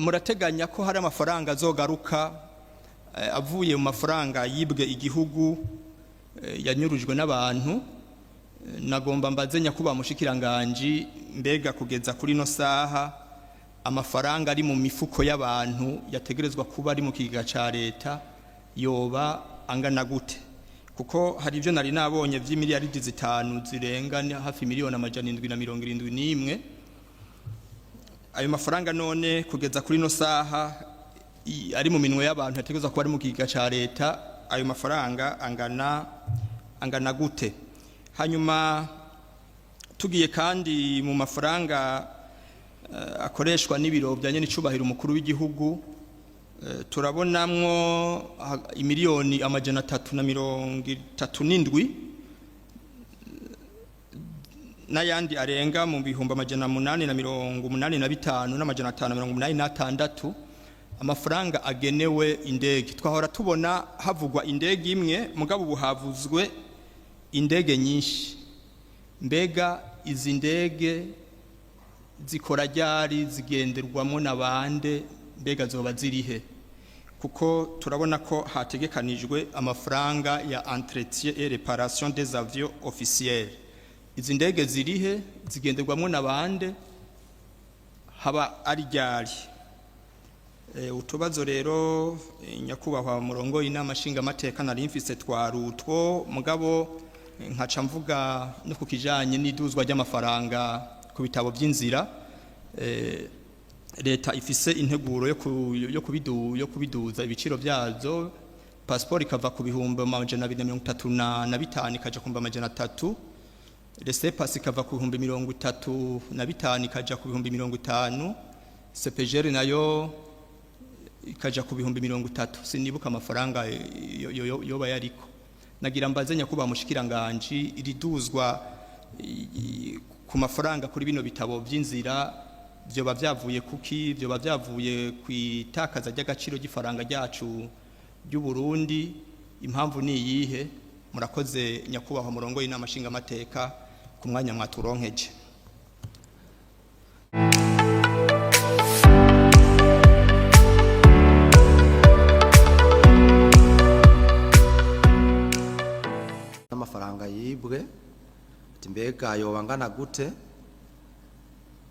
Murateganya ko hari amafaranga azogaruka avuye mu mafaranga yibwe igihugu, yanyurujwe n'abantu. Nagomba mbaze nyakubahwa mushikiranganji, mbega kugeza kuri no saha amafaranga ari mu mifuko y'abantu yategerezwa kuba ari mu kigega ca leta yoba angana gute? Kuko hari ibyo nari nabonye vy'imiliyaridi 5 zirenga hafi 771 miliyoni. Ayo mafaranga none kugeza kuri no saha ari mu minwe y'abantu yategerezwa kuba ari mu kigega ca leta, ayo mafaranga angana gute? Hanyuma tugiye kandi mu mafaranga akoreshwa n'ibiro bya nyenicubahiro umukuru w'igihugu, turabonamwo 337 miliyoni n'ayandi arenga mu 885,586, amafaranga agenewe indege. Twahora tubona havugwa indege imwe, mugabo ubu havuzwe indege nyinshi. Mbega izi ndege zikora ryari? Zigenderwamo na bande? Mbega zoba zirihe? Kuko turabona ko hategekanijwe amafaranga ya entretien et réparation des avions officiels. Izi ndege zirihe? Zigenderwamo na bande? Haba ari ryari? Utubazo rero, nyakubahwa murongo inama nshingamateka, nari mfise twari utwo, mugabo nkaca mvuga no ku kijanye n'iduzwa ry'amafaranga ku bitabo by'inzira. Leta ifise integuro yo kubiduza ibiciro byazo, passport ikava ku 235,000 ikaja ku 300,000, laissez-passer ikava ku 35,000 ikaja ku 50,000, CPGL nayo ikaja ku 30,000. Sinibuka amafaranga yoba yariko. Nagira mbaze nyakubahwa mushikiranganji, iriduzwa ku mafaranga kuri bino bitabo by'inzira vyoba vyavuye kuki? Vyoba vyavuye ku itakaza ry'agaciro ry'ifaranga ryacu ry'u Burundi? Impamvu ni iyihe? Murakoze, nyakubahwa murongo y'inama nshingamateka, ku mwanya mwaturonkeje. Amafaranga yibwe, ati mbega yoba angana gute?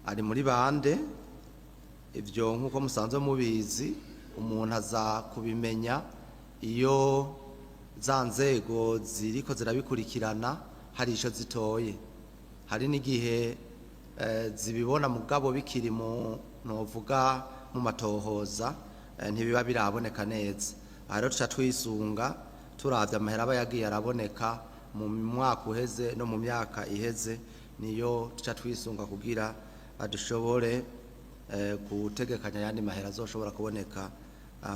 Ari muri bande? Ibyo nk'uko musanzwe mubizi, umuntu aza kubimenya iyo za nzego ziriko zirabikurikirana hari ico zitoye. Hari n'igihe zibibona, mugabo bikiri mu novuga mu matohoza, ntibiba biraboneka neza. Aha rero tuca twisunga turavye amahera aba yagiye araboneka mu mwaka uheze no mu myaka iheze, niyo tuca twisunga kugira dushobore gutegekanya ayandi mahera azoshobora kuboneka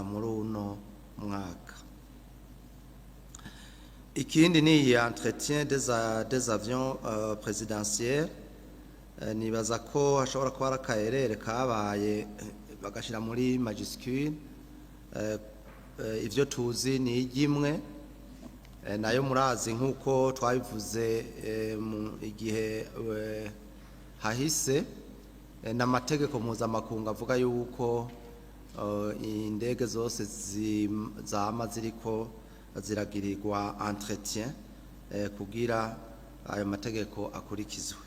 muri uno mwaka. Ikindi ni iyi entretien des avions présidentiels. Nibaza ko hashobora kuba ari akaerere kabaye, bagashira muri majuscule. Ivyo tuzi ni imwe, nayo murazi nk'uko twabivuze mu igihe hahise, n'amategeko mpuzamakungu avuga yuko indege zose zama ziriko ziragirirwa entretien kugira ayo mategeko akurikizwe.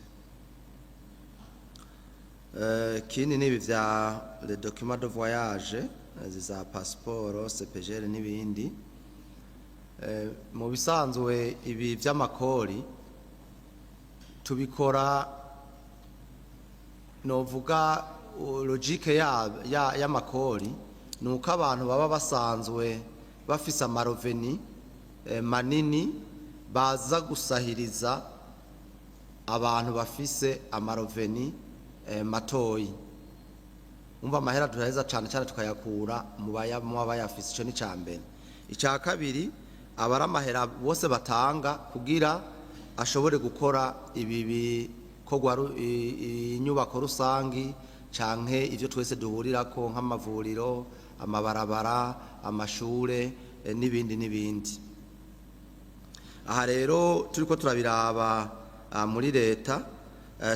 Ikindi ni ibi vya les documents de voyage, za passeport, CPGL n'ibindi. Mu bisanzwe ibi vy'amakori tubikora, novuga logique y'amakori ni uko abantu baba basanzwe bafise ama revenus manini baza gusahiriza abantu bafise ama revenus matoyi. Umva, amahera turaheza cane cane tukayakura mu bayafise. Ico ni ca mbere. Ica kabiri, aba ari amahera bose batanga kugira ashobore gukora ibi bikorwa, inyubako rusangi canke ivyo twese duhurirako nk'amavuriro, amabarabara, amashure, n'ibindi n'ibindi. Aha rero turiko turabiraba muri leta,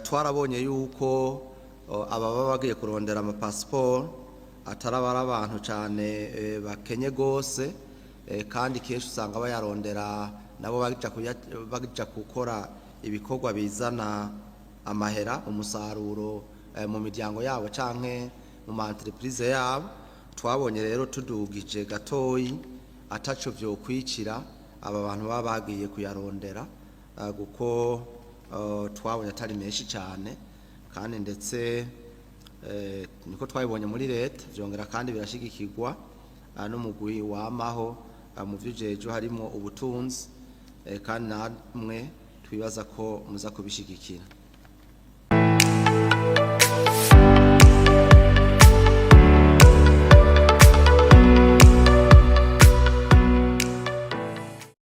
twarabonye yuko ababa bagiye kurondera amapasiporo. Atarabara abantu cyane bakenye gose, kandi kenshi usanga bayarondera nabo baja gukora ibikorwa bizana amahera, umusaruro mu miryango yabo canke mu ma entreprise yabo. Twabonye rero tudugije gatoyi ataco vyokwicira aba bantu baba bagiye kuyarondera, kuko twabonye atari menshi cyane, kandi ndetse niko twabibonye muri leta, vyongera kandi birashigikirwa n'umugwi wamaho mu vy'ujejo harimo ubutunzi, kandi namwe twibaza ko muza kubishigikira.